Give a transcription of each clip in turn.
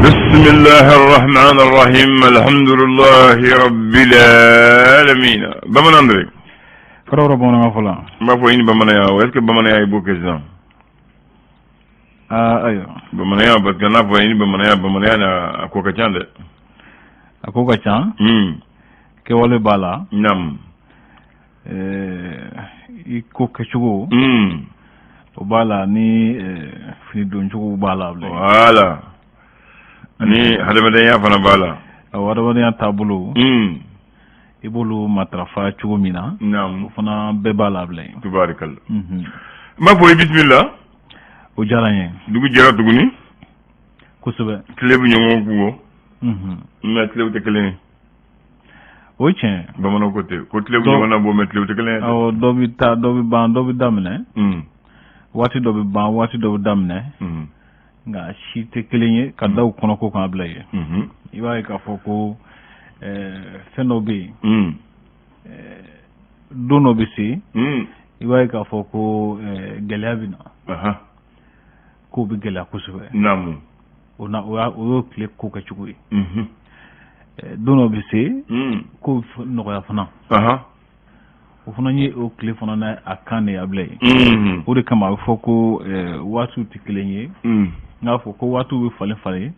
بسم الله الرحمن الرحيم الحمد لله رب العالمين. Bamanan Andre. Kɔrɔ bamanankan fɔlɔ. N b'a fɔ i ni bamananya, est ce que bamananya i b'o kɛ sisan? Aa, ayiwa. Bamananya, parce que n'a fɔ i ni bamananya, bamananya na a ko ka ca dɛ. A ko ka ca. Kɛwale b'a la. I ko kɛcogo o b'a la, ni fini doncogo b'a la. Voilà, ani hadamadenya fana b'a la. Awɔ, adamadenya taabolo, i b'olu matarafa cogo min na, o fana bɛɛ b'a la bilen. Tubaarikala. N b'a fɔ i bisimila. O diyara n ye. Dugu jɛra tuguni. Kosɛbɛ. Tile bɛ ɲɔgɔn kungo, mais tilew tɛ kelen ye. O ye tiɲɛ. Bamananw ko ten ko tile bɛ ɲɔgɔn na bɔ, mais tilew tɛ kelen ye. Awɔ, dɔ bɛ taa, dɔ bɛ ban, dɔ bɛ daminɛ. Waati dɔ bɛ ban, waati dɔ bɛ daminɛ. Nka si tɛ kelen ye ka da u kɔnɔko kan bila ye. I b'a ye k'a fɔ ko fɛn dɔ bɛ yen, don dɔ bɛ se, i b'a ye k'a fɔ ko gɛlɛya bɛ na, k'o bɛ gɛlɛya kosɛbɛ. O o y'o tile ko kɛcogo ye. Don dɔ bɛ se, k'o nɔgɔya fana. O fana ye o tile fana n'a a kan de ye a bila ye. O de kama a bɛ fɔ ko waatiw tɛ kelen ye. N k'a fɔ ko waatiw bɛ falen falen,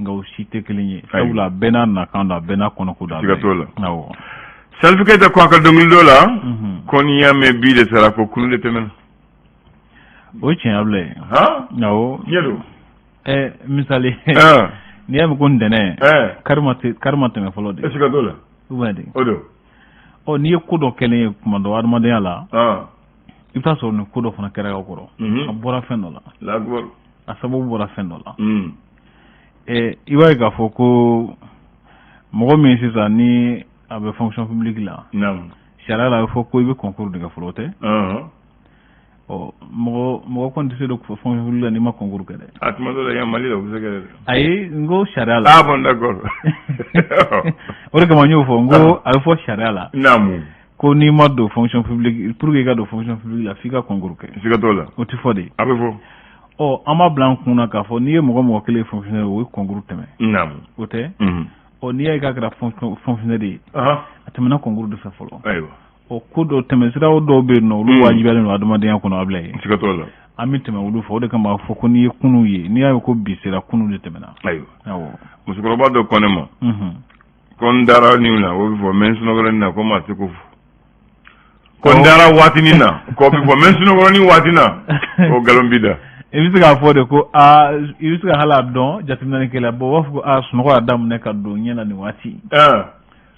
nka o si tɛ kelen ye, sabula a bɛɛ n'a nakan don, a bɛɛ n'a kɔnɔko don. Siga t'o la. Awɔ. Salif Keita ko a ka dɔnkili dɔ la ko n'i y'a mɛn bi de sara, ko kunu de tɛmɛna. O ye tiɲɛ bila ye. Awɔ. Tiɲɛ don. Misali, n'i y'a mɛn ko ntɛnɛn, kari ma tɛmɛ fɔlɔ de. Siga t'o la. Ou bien de. O don. Ɔ, n'i ye ko dɔ kɛlen ye tuma dɔ adamadenya la, i bɛ taa sɔrɔ nin ko dɔ fana kɛra ka kɔrɔ. A bɔra fɛn dɔ la. A sababu bɔra fɛn dɔ la. I b'a ye k'a fɔ ko mɔgɔ min sisan ni a bɛ fonction publique la, sariya la, a bɛ fɔ ko i bɛ concours de kɛ fɔlɔ, o tɛ? Ɔ, mɔgɔ mɔgɔ kɔni tɛ se don fonction publique la n'i ma concours kɛ dɛ. A tuma dɔ la yan Mali la, o bɛ se kɛ dɛ. Ayi, n ko sariya la. Ah bon, d'accord. O de kama n y'o fɔ, n ko a bɛ fɔ sariya la ko n'i ma don fonction publique, pour que i ka don fonction publique la, f'i ka concours kɛ. Siga t'o la. O tɛ fɔ de? A bɛ fɔ. Ɔ, an b'a bila an kun na k'a fɔ n'i ye mɔgɔ mɔgɔ kelen ye fonctionnaire, o ye concours tɛmɛ. O tɛ? Ɔ, n'i y'a ye k'a kɛra fonctionnaire ye, a tɛmɛna concours de fɛ fɔlɔ. Ɔ, ko dɔ tɛmɛsiraw dɔw bɛ yen nɔ, olu wajibiyalen don adamadenya kɔnɔ a bila ye. Siga t'o la. An bɛ tɛmɛ olu fɛ. O de kama a fɔ ko n'i ye kunun ye, n'i y'a ye ko bi sera, kunun de tɛmɛna. Ayiwa. Musokɔrɔba dɔ ko ne ma ko n dara nin na, o bɛ fɔ, mais n sunɔgɔra nin na, ko maa tɛ ko fɔ. Ko n dara waatinin na, k'o bɛ fɔ, mais n sunɔgɔra nin waati na, ko nkalon b'i da. I bɛ se k'a fɔ de ko aa, i bɛ se ka hali a dɔn jateminɛlikɛla bɔn, u b'a fɔ ko aa, sunɔgɔ y'a daminɛ ka don ɲɛ na nin waati,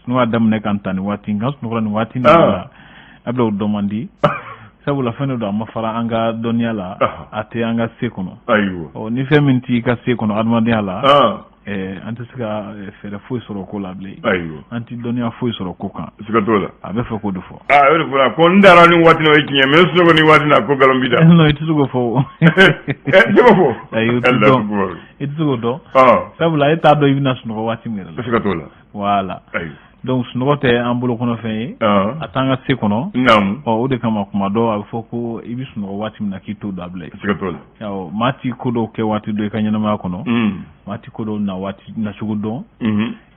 sunɔgɔ y'a daminɛ ka n ta nin waati, nka sunɔgɔra nin waati nin la. A bila o dɔn man di, sabula fɛn dɔ don, a ma fara an ka dɔnniya la, a tɛ an ka se kɔnɔ. Ɔ, ni fɛn min t'i ka se kɔnɔ adamadenya la, an tɛ se ka fɛɛrɛ foyi sɔrɔ o ko la bilen. An tɛ dɔnniya foyi sɔrɔ ko kan. Siga t'o la. A bɛ fɛ k'o de fɔ. Aa, o de fɔra ko n dara nin waati na, o ye tiɲɛ, mais n sunɔgɔ nin waati na, ko nkalon b'i da. Non, i tɛ se k'o fɔ o. I tɛ k'o fɔ. Ayi, o tɛ dɔn, i tɛ se k'o dɔn, sabula e t'a dɔn i bɛna sunɔgɔ waati min yɛrɛ la. Siga t'o la. Voilà. Donc sunɔgɔ tɛ an bolo kɔnɔfɛn ye, a t'an ka se kɔnɔ. Ɔ, o de kama kuma dɔ a bɛ fɔ ko i bɛ sunɔgɔ waati min na, k'i t'o dɔn a bila ye. Siga t'o la. Awɔ, maa ti ko dɔw kɛ waati dɔ i ka ɲɛnamaya kɔnɔ, maa ti ko dɔw na waati nacogo dɔn.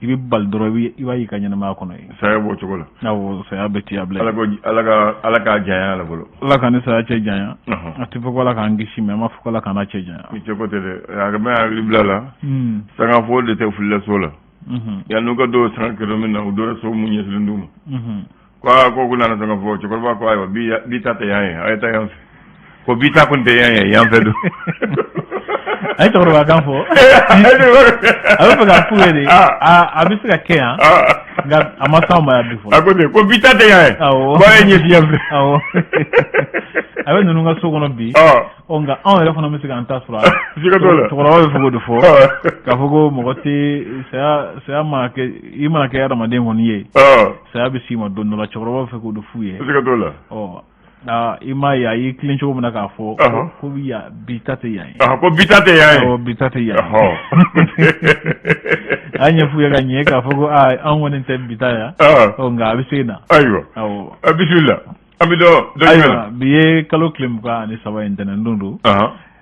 I bɛ bali dɔrɔn, i b'a y'i ka ɲɛnamaya kɔnɔ ye. Saya b'o cogo la. Awɔ, saya bɛ ten a bila. Ala k'a janya la bolo. Ala k'an ni saya cɛ janya. A tɛ fɔ ko Ala k'an kisi, mais an b'a fɔ ko Ala k'an n'a cɛ janya. Ni cɛ ko tɛ dɛ, a bɛ hakili bila la. Sangafo de tɛ filila so la. Yan n'u ka dɔw sanga kɛlɛ min na, u dɔra so mun ɲɛsinnen d'u ma. Ko aa, ko nana sanga fɔ, cɛkɔrɔba ko ayiwa, bi ta tɛ yan ye, a ye taa yan fɛ. Ko bi ta kun tɛ yan ye, yan fɛ don. A ye cɛkɔrɔba kan fɔ, a bɛ fɛ k'a f'u ye de a bɛ se ka kɛ yan, nka a ma s'anw ma yan bi fɔlɔ. A ko ten ko bi ta tɛ yan ye. Ko a ye ɲɛsin yan fɛ. Awɔ, a bɛ ninnu ka so kɔnɔ bi. Ɔ, nka anw yɛrɛ fana bɛ se k'an ta sɔrɔ a la. Siga t'o la. Cɛkɔrɔba bɛ fɛ k'o de fɔ, k'a fɔ ko mɔgɔ tɛ saya mana kɛ, i mana kɛ adamaden kɔni ye, saya bɛ s'i ma don dɔ la. Cɛkɔrɔba bɛ fɛ k'o de f'u ye. Siga t'o la. Ɔ, i m'a ye a y'i tilen cogo min na k'a fɔ ko yan bi ta tɛ yan ye. Ko bi ta tɛ yan ye. Awɔ, bi ta tɛ yan ye. A y'a ɲɛf'u ye ka ɲɛ k'a fɔ ko aa, anw kɔni tɛ bi ta yan. Ɔ, nka a bɛ se na. Ayiwa. Awɔ. Bisimila. An bɛ dɔ dɔ jumɛn na? Ayiwa, bi ye kalo tile 23 ye, ntɛnɛn don don.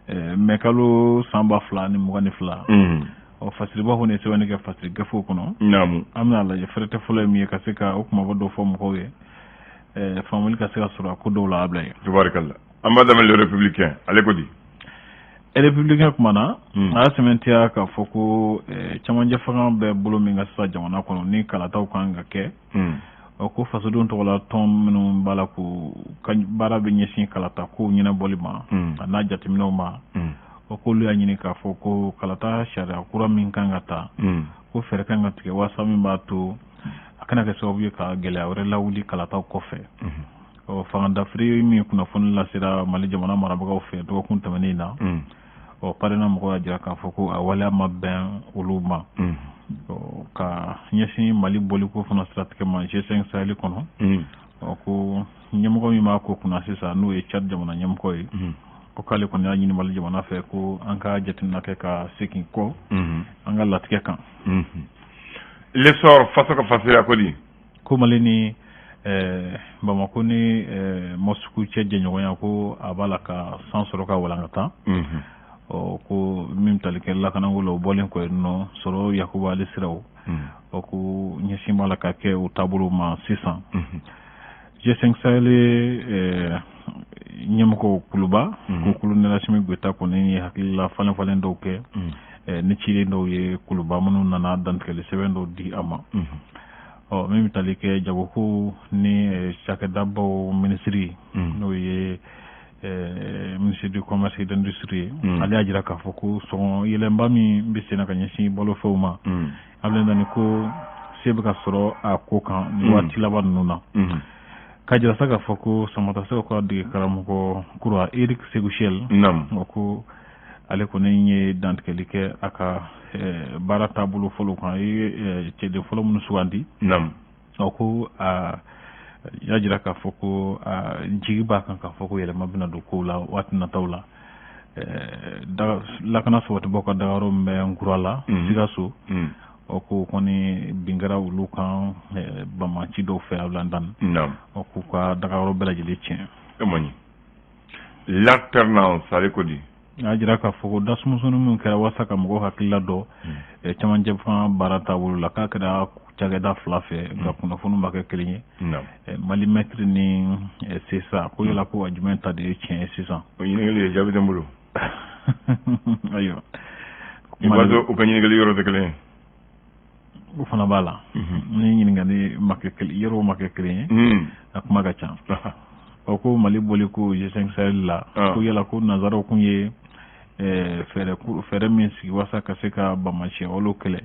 Mɛ kalo san 2022. Ɔ fasiriba kɔni ye sɛbɛnni kɛ fasiri gafew kɔnɔ. An bɛna lajɛ fɛrɛtɛ fɔlɔ ye min ye ka se ka o kumaba dɔw fɔ mɔgɔw ye, faamuyali ka se ka sɔrɔ a ko dɔw la a bila ye. Tubarikalla. An b'a daminɛ Le Républicain, ale ko di? Républicain kumana, a y'a sɛmɛntiya k'a fɔ ko camancɛ fanga bɛ bolo min ka sisan jamana kɔnɔ ni kalataw kan ka kɛ, ɔ ko fasodenw tɔgɔla tɔn minnu b'a la k'u ka baara bɛ ɲɛsin kalata kow ɲɛnabɔli ma a n'a jateminɛw ma, o k'olu y'a ɲini k'a fɔ ko kalata sariya kura min kan ka ta, ko fɛɛrɛ kan ka tigɛ walasa min b'a to a kana kɛ sababu ye ka gɛlɛya wɛrɛ lawuli kalataw kɔfɛ. Ɔ fanga dafiri min kunnafoni lasera Mali jamana marabagaw fɛ dɔgɔkun tɛmɛnen na, ɔ PARENA mɔgɔw y'a jira k'a fɔ ko a waleya ma bɛn olu ma. Ɔ ka ɲɛsin Mali bɔliko fana siratigɛ ma G5 Sahel kɔnɔ, ɔ ko ɲɛmɔgɔ min b'a ko kunna sisan, n'o ye Tchad jamana ɲɛmɔgɔ ye, ko k'ale kɔni y'a ɲini Mali jamana fɛ ko an ka jateminɛ kɛ ka segin kɔ an ka latigɛ kan. L'Essor, faso ka fasiriya ko di? Ko Mali ni Bamako ni Moscou cɛ jɛɲɔgɔnya, ko a b'a la ka san sɔrɔ ka walankata. Ɔ ko min tali kɛ lakanako la, o bɔlen kɔ yen nɔ, sɔrɔ yakubali siraw, ɔ ko ɲɛsin b'a la ka kɛ o taabolo ma sisan. G5 Sahel ɲɛmɔgɔ Kuluba, ko Colonel Assimi Goïta kɔni ye hakilila falen falen dɔw kɛ ni ciden dɔw ye Kuluba minnu nana dantigɛli sɛbɛn dɔw di a ma. Ɔ min bɛ tali kɛ jagoko ni cakɛdabaw minisiri, n'o ye ministre du Commerce et d'Industrie ye, ale y'a jira k'a fɔ ko sɔngɔ yɛlɛnba min bɛ senna ka ɲɛsin balofɛnw ma, a bɛ na ko se bɛ ka sɔrɔ a ko kan nin waati laban ninnu na. K'a jira sa k'a fɔ ko Samatasɛgɛw ka dege karamɔgɔ kura Eric Sékou Chelle, o ko ale kɔni ye dantigɛli kɛ a ka baara taabolo fɔlɔ kan, a ye cɛden fɔlɔ minnu sugandi. O ko a y'a jira k'a fɔ ko jigi b'a kan k'a fɔ ko yɛlɛma bɛna don kow la waati nataw la. Lakana sabatibaw ka dagayɔrɔ min bɛ Nkura la, Sikaso, o ko kɔni bin kɛra olu kan banbaanci dɔw fɛ Abulandan, o k'u ka dagayɔrɔ bɛɛ lajɛlen tiɲɛ. L'Alternance, ale ko di? A jira k'a fɔ ko dasumunsuni min kɛra walasa ka mɔgɔw hakilila dɔn camancɛ fanga baara taabolo la, k'a kɛra cakɛda fila fɛ, nka kunnafoniw ma kɛ kelen ye. Mali mɛtiri ni CSA, ko yala ko a jumɛn ta de ye tiɲɛ ye sisan? O ɲininkali ye jaabi tɛ n bolo. Ayiwa. I b'a dɔn u ka ɲininkali yɔrɔ tɛ kelen ye. O fana b'a la, ni ɲininkali ma kɛ kelen, yɔrɔw ma kɛ kelen ye, a kuma ka ca. O ko Mali bɔli ko G5 Sahel la, ko yala ko nanzaraw kun ye fɛɛrɛ min sigi walasa ka se ka banbaanciya walew kɛlɛ,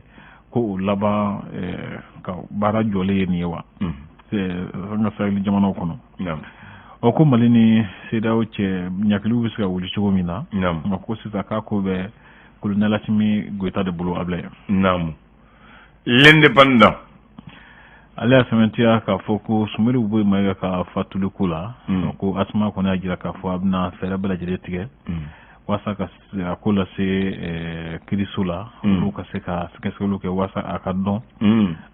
ko o laban ka baara jɔlen ye nin ye wa an ka Sahel jamanaw kɔnɔ? Ɔ ko Mali ni CEDEAO cɛ ɲakiliw bɛ se ka wuli cogo min na, nka ko sisan k'a ko bɛ Colonel Assimi Goïta de bolo a bila yen. L'Indépendant. Ale y'a sɛmɛntiya k'a fɔ ko Soumeylou Boubèye Maïga ka fatuli ko la, ko Asma kɔni y'a jira k'a fɔ a bɛna fɛɛrɛ bɛɛ lajɛlen tigɛ walasa ka a ko lase kiiriso la, olu ka se ka sɛgɛsɛgɛliw kɛ walasa a ka dɔn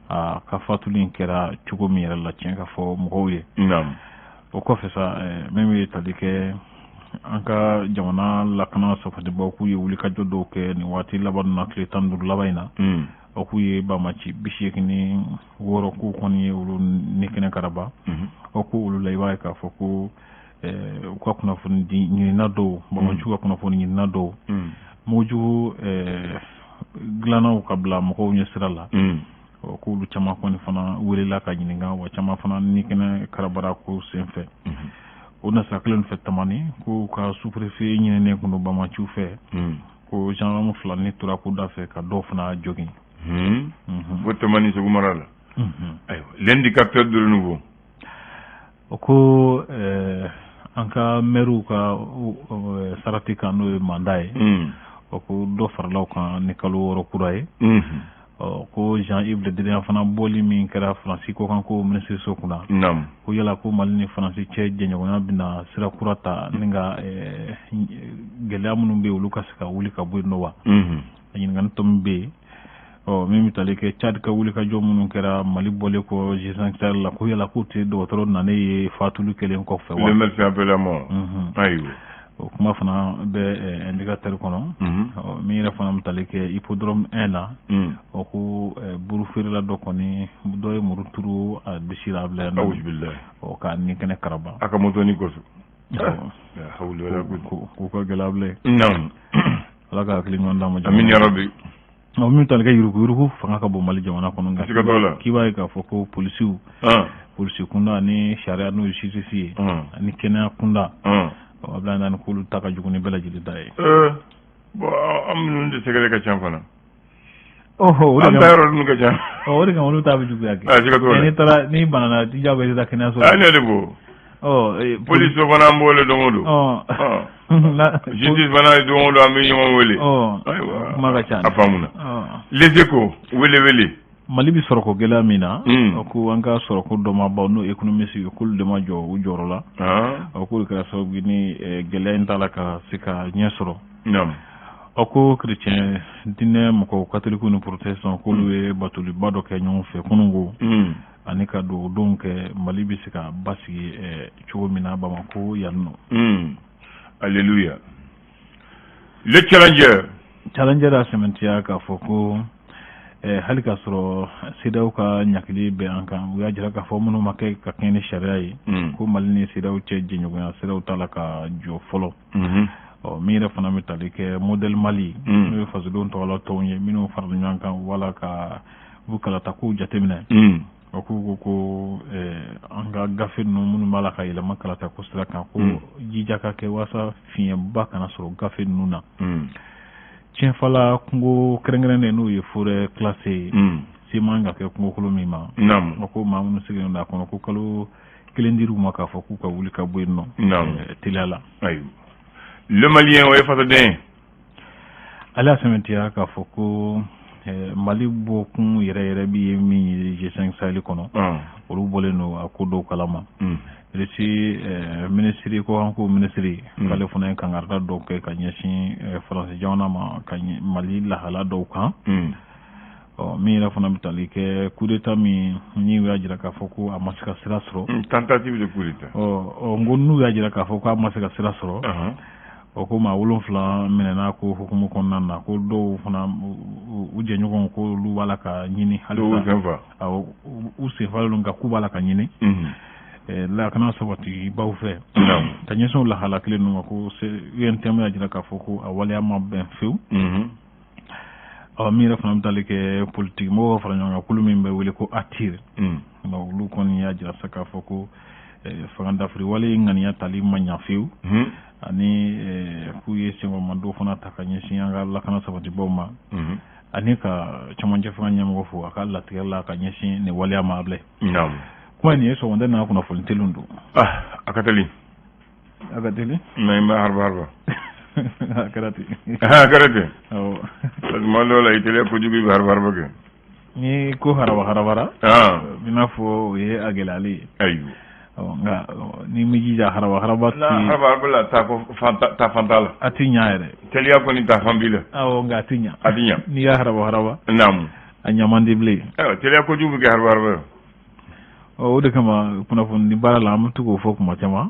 a ka fatuli in kɛra cogo min yɛrɛ la tiɲɛ ka fɔ mɔgɔw ye. O kɔfɛ sa, min bɛ tali kɛ an ka jamana lakana sabatibaw, k'u ye wulikajɔ dɔw kɛ nin waati laban na, tile 15 laban in na, o k'u ye banbaanci 86 k'u kɔni ye olu ni kɛnɛ karaba. O ko olu la, i b'a ye k'a fɔ ko u ka kunnafoni di ɲinina dɔw, banbaanciw ka kunnafoni ɲinina dɔw, mugujugu dilannaw ka bila mɔgɔw ɲɛ sira la, k'olu caman kɔni fana welela ka ɲininka, wa caman fana ni kɛnɛ karabara ko senfɛ. O nasira kelen fɛ, Tamani, k'u ka sous-préfet ɲininen kun don banbaanciw fɛ, ko gendarme 2 ni tora ko da fɛ ka dɔw fana jogin. Fo Tamani, Segu mara la. Ayiwa, L'Indicateur du Renouveau. O ko an ka maires ka sarati kan, n'o ye mandat ye, o ko dɔ farala o kan ni kalo 6 kura ye. Ɔ ko Jean-Yves Le Drian fana bɔli min kɛra Faransi kɔkanko minisiriso kunna, ko yala ko Mali ni Faransi cɛ jɛɲɔgɔnya bɛna sira kura ta ni ka gɛlɛya minnu bɛ yen, olu ka se ka wuli ka bɔ yen nɔ wa? A ɲininkali tɔ min bɛ yen, ɔ min bɛ tali kɛ Tchad ka wulikajɔ minnu kɛra Mali bɔlen kɔ G5 Sahel la, ko yala k'u tɛ dɔgɔtɔrɔ nanen ye fatuli kɛlen kɔfɛ wa? Le médecin appelé à mort. Ayiwa. O kuma fana bɛ Indicateur kɔnɔ. Min yɛrɛ fana bɛ tali kɛ hippodrome 1 la, o ko buru feerela dɔ kɔni, dɔ ye muru turu a disi la, Abulayi, ɔ k'a ni kɛnɛ karaba. A ka motoni kosɔn. K'u ka gɛlɛn, Abulayi. Ala ka hakili ɲuman d'an ma. Amin ya rabbi. Ɔ, min tali kɛ yuruguyurugu fanga ka bon Mali jamana kɔnɔ, nka siga t'o la. K'i b'a ye k'a fɔ ko polisiw, polisi kunda ani sariya, n'o ye justice ye, ani kɛnɛya kunda, Abulayi, naani k'olu ta ka jugu ni bɛɛ lajɛlen ta ye. Bon, an minnu de sɛgɛrɛ ka ca fana. Ɔhɔ, o de An kama ta yɔrɔ ninnu ka ca. Ɔ, o de kama olu ta bɛ juguya kɛ. Ah, siga t'o la. N'i taara, n'i banana, diyagoya i tɛ taa kɛnɛyaso la. Ah, ne de b'o. Ɔ, Polisi fana, an b'o le don o don. Ɔ. Justice fana, don o don an bɛ ɲɔgɔn wele. Ɔ. Ayiwa. Kuma ka ca. A faamuna. Ɔ. Les Échos, wele wele. Mali bɛ sɔrɔko gɛlɛya min na, o ko an ka sɔrɔko dɔnbaabaw, n'o économiste ye, k'olu de ma jɔ u jɔyɔrɔ la. O k'olu kɛra sababu ye ni gɛlɛya in t'a la ka se ka ɲɛ sɔrɔ. O ko chrétien diinɛ mɔgɔw, catholique ni protestant, k'olu ye batoliba dɔ kɛ ɲɔgɔn fɛ kununko, ani ka dugawudonw kɛ Mali bɛ se ka basigi cogo min na Bamako yan nɔ. Alléluia. Le Challenger. Challenger y'a sɛmɛntiya k'a fɔ ko hali k'a sɔrɔ CEDEAO ka ɲakili bɛ an kan, u y'a jira k'a fɔ minnu ma kɛ ka kɛɲɛ ni sariya ye, ko Mali ni CEDEAO cɛ jɛɲɔgɔnya siraw t'a la ka jɔ fɔlɔ. Ɔ, min yɛrɛ fana bɛ tali kɛ Modèle Mali, n'o ye fasodenw tɔgɔla tɔnw ye minnu farala ɲɔgɔn kan wala ka u kalata kow jateminɛ, o ko an ka gafe ninnu minnu b'a la ka yɛlɛma kalata ko sira kan, ko jija ka kɛ walasa fiɲɛba kana sɔrɔ gafe ninnu na. Tiɲɛfala kungo kɛrɛnkɛrɛnnen, n'o ye forêt classée ye, se man ka kɛ kungokolo min ma, o ko maa minnu sigilen don a kɔnɔ, ko kalo kelen dir'u ma k'a fɔ k'u ka wuli ka bɔ yen nɔ teliya la. Ayiwa. Le Malien, o ye fasoden ye. Ale y'a sɛmɛntiya k'a fɔ ko Mali bɔkun yɛrɛ yɛrɛ bi ye min ye G5 Sahel kɔnɔ, olu bɔlen don a ko dɔw kalama. Russie minisiri kɔkanko minisiri, k'ale fana ye kangarida dɔw kɛ ka ɲɛsin Faransi jamana ma ka Mali lahala dɔw kan. Ɔ, min yɛrɛ fana bɛ tali kɛ coup d'état min ni u y'a jira k'a fɔ ko a ma se ka sira sɔrɔ. Tentative de coup d'état. Ɔ, n ko n'u y'a jira k'a fɔ k'a ma se ka sira sɔrɔ, o ko maa 7 minɛna ko hukumu kɔnɔna na, ko dɔw fana u jɛɲɔgɔnw, ko olu b'a la ka ɲini halisa. Awɔ, u senfalen don, nka k'u b'a la ka ɲini lakana sabatibaw fɛ ka ɲɛsin o lahala kelen ninnu ma. Ko UNTM y'a jira k'a fɔ ko a waleya ma bɛn fewu. Ɔ, min yɛrɛ fana bɛ tali kɛ politiki mɔgɔw ka fara ɲɔgɔn kan, kulu min bɛ wele ko ATIR, olu kɔni y'a jira sa k'a fɔ ko fanga dafiri wale ŋaniya tali ma ɲa fewu, ani k'u ye senkɔrɔmadon fana ta ka ɲɛsin an ka lakana sabatibaw ma, ani ka cɛmancɛ fanga ɲɛmɔgɔ fo a ka latigɛ la ka ɲɛsin nin waleya ma. Abulayi, kuma nin ye sɔgɔmada n'a kunnafoni teliw don. Ah, a ka teli. A ka teli. Mais n b'a haraba haraba. A kɛra ten. A kɛra ten. Awɔ. Tuma dɔw la, i teliya kojugu, i bɛ haraba haraba kɛ. Ni ko haraba harabara, i n'a fɔ o ye a gɛlɛyalen ye. Ayiwa. Nka n'i m'i jija, haraba haraba ti. Haraba haraba la, taa ko ta fan t'a la. A ti ɲa yɛrɛ. Teliya kɔni, ta fan b'i la. Awɔ, nka a ti ɲa. A ti ɲa. N'i y'a haraba haraba. A ɲa man di bilen. Ayiwa, teliya kojugu bɛ kɛ haraba haraba ye. Ɔ, o de kama kunnafoni baara la, an bɛ to k'o fɔ kuma caman.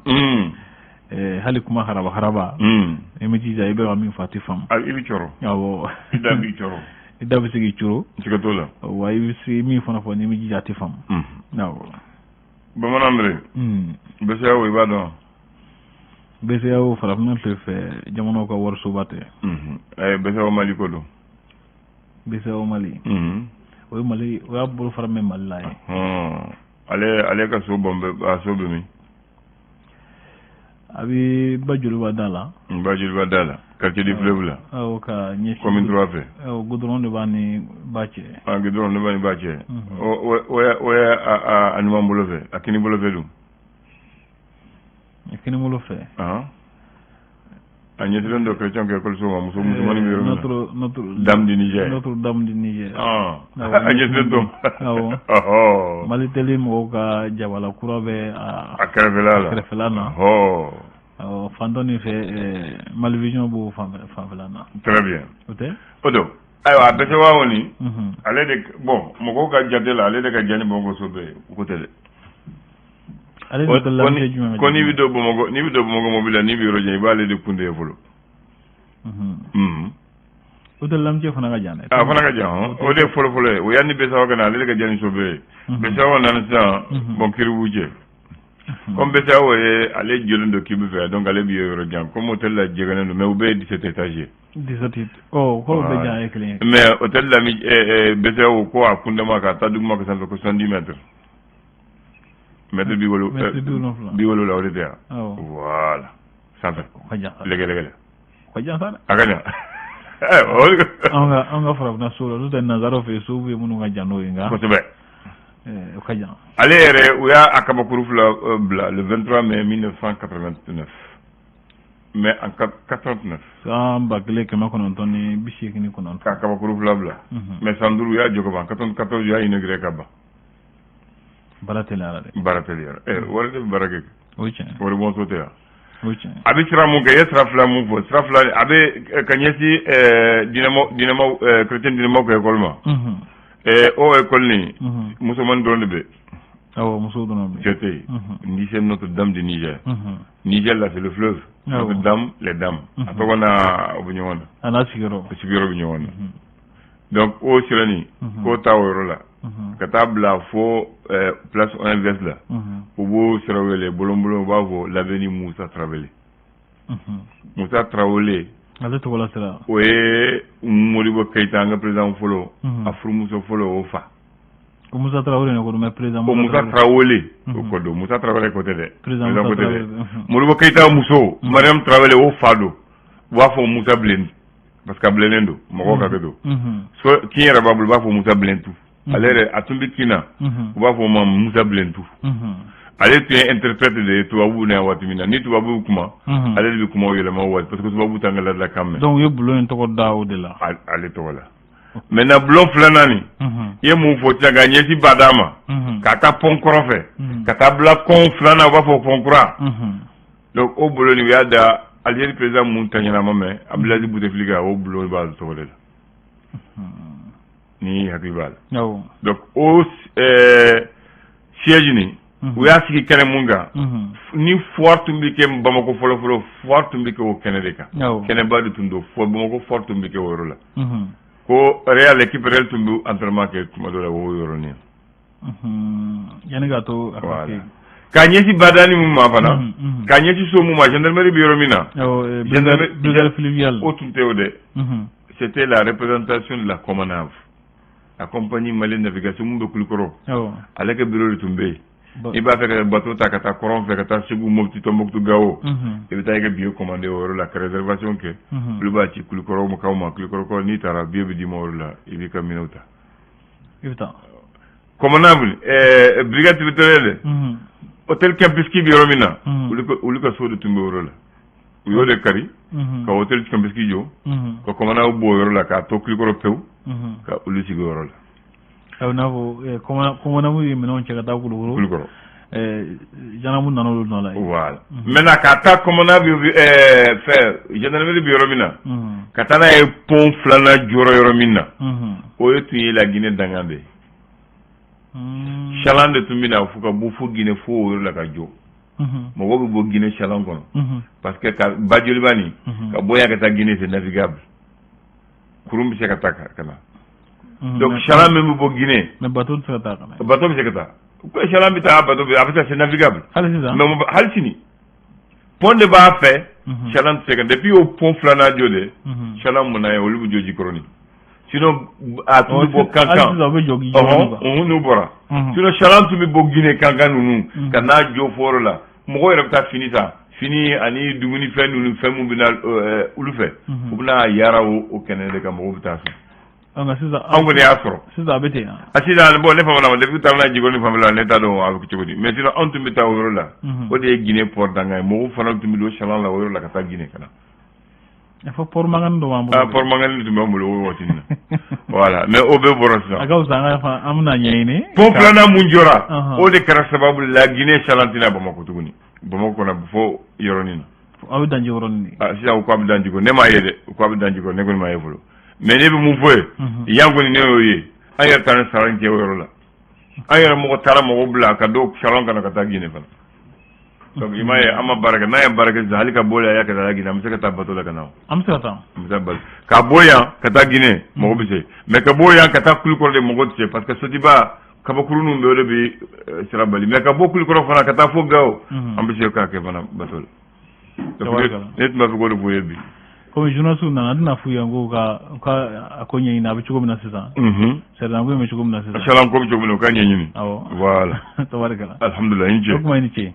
Hali kuma haraba haraba, i m'i jija, i bɛ ka min fɔ, a tɛ faamu. I bɛ cɔrɔ. Awɔ. I da b'i cɔrɔ. I da bɛ se k'i coro. Siga t'o la. Wa i bɛ se min fana fɔ, n'i m'i jija, a tɛ faamu. Awɔ. Bamanan bere. BCEAO, i b'a dɔn. BCEAO, farafinna tile fɛ jamanaw ka warisoba tɛ? BCEAO Mali ko don. BCEAO Mali. O ye Mali, o y'a bolo fara min Mali la ye. Ale ka so bɔn a so bɛ min? A bɛ ba joliba da la. Ba joliba da la, quartier du fleuve la. Awɔ, ka ɲɛsin. Commune 3 fɛ. Awɔ, goudron de b'a ni ba cɛ. Ah, goudron de b'a ni ba cɛ. O ye a numan bolo fɛ, a kini bolo fɛ dun? A kini bolo fɛ. A ɲɛsinnen don chrétien ka école ma, muso musomanin bɛ yɔrɔ min na. Notre Dame du Niger. Notre Dame du Niger. A ɲɛsinnen don. Awɔ. Malitel mɔgɔw ka jabala kura bɛ a. A kɛrɛfɛla la. A kɛrɛfɛla na. Awɔ, fan dɔ nin fɛ, Malivision b'o fanfɛla na. Très bien. O tɛ? O don. Ayiwa, a BCEAO kɔni. Ale de, bon, mɔgɔw ka jate la, ale de ka diya ni Bamakɔ so bɛɛ ye, o ko tɛ dɛ. Ale ni hôtel l'Amitié jumɛn ka ko n'i bɛ don Bamakɔ, n'i bɛ don Bamakɔ mobili la, n'i bɛ yɔrɔ jan, i b'ale de kun de ye fɔlɔ. Hôtel l'Amitié fana ka jan dɛ. A fana ka jan hɔn. O de ye fɔlɔ fɔlɔ ye. O yanni BCEAO ka na, ale de ka jan ni so bɛɛ ye. BCEAO nana sisan, bon, kiri b'u cɛ. Comme BCEAO ye, ale jɔlen don kibi fɛ, donc ale bɛ yɔrɔ jan. Comme hôtel la jɛgɛnnen don, mais u bɛɛ ye 17 étages ye. 17, ɔ k'o bɛɛ jan ye kelen ye. Mais hôtel la BCEAO ko a kundama ka taa duguma ka sanfɛ ko 70 mètres. Mètre bi wolo Mètre 70. 70, o de tɛ yan. Voilà. Sanfɛ. O ka jan sa. Lɛgɛlɛgɛ. O ka jan sa dɛ. A ka jan. O de An ka farafinna so la, n'o tɛ nanzaraw fɛ yen, so bɛ yen minnu ka jan n'o ye, nka o ka jan. Ale yɛrɛ, u y'a a kabakuru fila bila le 23 mai 1989. Mais en 89. San 1989. K'a kabakuru fila bila. Mais san 5 u y'a jɔ ka ban. 94 u y'a inauguré ka ban. Baara teliyara dɛ. Baara teliyara. Wari de bɛ baara kɛ. O ye tiɲɛ. Wari bɔnso tɛ yan. O ye tiɲɛ. A bɛ sira mun kɛ, i ye sira fila mun fɔ, sira fila a bɛ ka ɲɛsin dinɛmaw dinɛmaw chrétien dinɛmaw ka école ma. O école nin, musomanin dɔrɔn de bɛ. Awɔ, musow dɔrɔn bɛ. Cɛ tɛ yen. Lycée Notre-Dame du Niger. Niger là, c'est le fleuve. Notre-Dame, les dames. A tɔgɔ n'a o bɛ ɲɔgɔn na. A n'a sigiyɔrɔ. O sigiyɔrɔ bɛ ɲɔgɔn na. Donc o sira nin, k'o taa o yɔrɔ la. Ka taa bila fo place OMVS la. U b'o sira wele bolon bolon, u b'a fɔ l'avenue Moussa Traoré. Moussa Traoré. Ale tɔgɔ la sira. O ye Modibo Keïta, an ka président fɔlɔ. A furumuso fɔlɔ, o fa. Ko Musa Traoré ne ko don, mais président Ko Musa Traoré o ko don, Musa Traoré ko tɛ dɛ. Président ko Musa tɛ dɛ. Traoré. Modibo Keïta muso Mariam Traoré, o fa don. U b'a fɔ Musa Bilen parce que a bilennen don, mɔgɔw ka kɛ don. So kin yɛrɛ b'a bolo, u b'a fɔ Musa Bilentu. Ale yɛrɛ a tun bɛ kin na, u b'a fɔ o ma Musa Bilentu. Ale tun ye interprète de ye tubabuw na waati min na, ni tubabuw kuma, ale de bɛ kumaw yɛlɛma o waati, parce que tubabuw t'an ka ladala mɛn. Donc u ye bulon in tɔgɔ da o de la. Ale tɔgɔ la. Maintenant bulon filanan nin, i ye mun fɔ sisan, ka ɲɛsin Bada ma, ka taa pont kɔrɔ fɛ, ka taa bila pont filanan, u b'a fɔ pont kura. Donc o bulon nin, u y'a da Algérie président mun ta ɲɛnama mɛn, Abdelaziz Bouteflika, o bulon b'a tɔgɔ de la. Ni hakili b'a la. Donc o siège nin, u y'a sigi kɛnɛ mun kan, ni foire tun bɛ kɛ Bamakɔ fɔlɔ fɔlɔ, foire tun bɛ kɛ o kɛnɛ de kan. Kɛnɛba de tun don, fo Bamakɔ foire tun bɛ kɛ o yɔrɔ la. Ko Real, équipe Real tun bɛ entraînement kɛ tuma dɔ la o yɔrɔnin. Yanni k'a to a ka kɛ. K'a ɲɛsin Badani mun ma fana, k'a ɲɛsin so mun ma, gendarmerie bɛ yɔrɔ min na. Awɔ, brigade fluviale. O tun tɛ o dɛ. C'était la représentation de la Comanav. La compagnie malienne de navigation mun bɛ Kulikɔrɔ. Ale ka bureau de tun bɛ yen. I b'a fɛ ka bateau ta ka taa kɔrɔn fɛ, ka taa Segu, Mopti, Tombouctou, Gao. I bɛ taa i ka billet commander o yɔrɔ la, ka réservation kɛ. Olu b'a ci Kulikɔrɔ kaw ma. Kulikɔrɔ n'i taara, billet bɛ d'i ma o yɔrɔ la, i b'i ka minɛnw ta. I bɛ taa. Comanav, brigade territoriale. Hôtel Kempinski bɛ yɔrɔ min na, olu ka so de tun bɛ o yɔrɔ la. U y'o de kari ka hôtel Kempinski jɔ, ka Comanav bɔ o yɔrɔ la k'a to Kulikɔrɔ pewu, ka olu sigi o yɔrɔ la. A n'a fɔ Comanav ye minɛnw cɛ ka taa Kulukɔrɔ. Kulukɔrɔ. Gendarme nana olu nɔ la yen. Voilà. Maintenant ka taa Comanav fɛ, gendarmerie bɛ yɔrɔ min na, ka taa n'a ye pont filanan jɔyɔrɔ yɔrɔ min na, o ye tun ye la Guinée dangan de ye. Chaland de tun bɛ na fo ka bɔ fo Guinée, fo o yɔrɔ la ka jɔ. Mɔgɔw bɛ bɔ Guinée chaland kɔnɔ. Parce que ka Bajoliba nin, ka bɔ yan ka taa Guinée, c'est navigable. Kurun bɛ se ka taa ka na. Donc chaland min bɛ bɔ Guinée. Mais bateau tɛ se ka taa ka na. Bateau bɛ se ka taa. Ko chaland bɛ taa, bateau bɛ a bɛ taa, c'est navigable. Hali sisan. Mais hali sini, pont de b'a fɛ. Chaland tɛ se ka, depuis o pont filanan jɔ de. Chaland mun na ye, olu bɛ jɔ Jikɔrɔni. Sinon a tun bɛ bɔ Kankan. Hali sisan u bɛ jɔ Jikɔrɔni quoi. Ɔhɔn, n'u bɔra. Sinon chaland tun bɛ bɔ Guinée Kankan ninnu. Ka n'a jɔ fo yɔrɔ la. Mɔgɔw yɛrɛ bɛ taa fini san. Fini ani dumunifɛn ninnu, fɛn mun bɛ na olu fɛ. U bɛna yaara o kɛnɛ de kan, mɔgɔw bɛ taa san. Nka sisan. Anw kɔni y'a sɔrɔ. Sisan a bɛ ten. A sisan, bon, ne fana ma, depuis taara n'a ye Jikɔrɔni fanfɛla la, ne t'a dɔn a bɛ cogo di, mais sinon anw tun bɛ taa o yɔrɔ la. O de ye Guinée port dangan ye. Mɔgɔw fana tun bɛ don chaland la o yɔrɔ la ka taa Guinée ka na. Fɔ port mangani dɔ b'an bolo. Ah, port mangani tun b'an bolo o waati in na. Voilà, mais o bɛɛ bɔra sisan. A ka fisa an ka an bɛna ɲɛɲini. Pont filanan mun jɔra, o de kɛra sababu la Guinée chaland tɛna Bamakɔ tuguni. Bamakɔ kɔnɔ fo yɔrɔnin na. Aw bɛ dan Jikɔrɔni de. Ah, sisan u ko a bɛ dan Jikɔrɔni, ne m'a ye dɛ, u ko a bɛ dan Jikɔrɔni, ne kɔni m'a ye fɔlɔ. Mais ne bɛ mun fɔ ye, yan kɔni ne y'o ye, an yɛrɛ taara ni sara in kɛ o yɔrɔ la. An yɛrɛ mɔgɔ taara mɔgɔw bila ka dɔw chaland kana ka taa Guinée fana. Donc i m'a ye, an ma baara kɛ. N'a ye baara kɛ sisan, hali ka bɔ yan ka taa Guinée, an bɛ se ka taa bateau la ka na o. An bɛ se ka taa. An bɛ taa bateau ka bɔ yan ka taa Guinée, mɔgɔ bɛ se, mais ka bɔ yan ka taa Kulikɔrɔ de, mɔgɔ tɛ se, parce que Sotiba kabakuruninw bɛ, o de bɛ sira bali. Mais ka bɔ Kulikɔrɔ fana ka taa fo Gao, an bɛ se k'a kɛ fana bateau la. Donc ne tun b'a fɛ k'o de f'u ye bi. Komi journaliste nana, an tɛna f'u ye ko ka a ko ɲɛɲini a bɛ cogo min na sisan. Sariya ko in bɛ cogo min na sisan. Sariya ko bɛ cogo min na, u ka ɲɛɲini. Awɔ. Voilà. Tabarikala. Alhamdulilah, i ni ce. O kuma, i ni ce.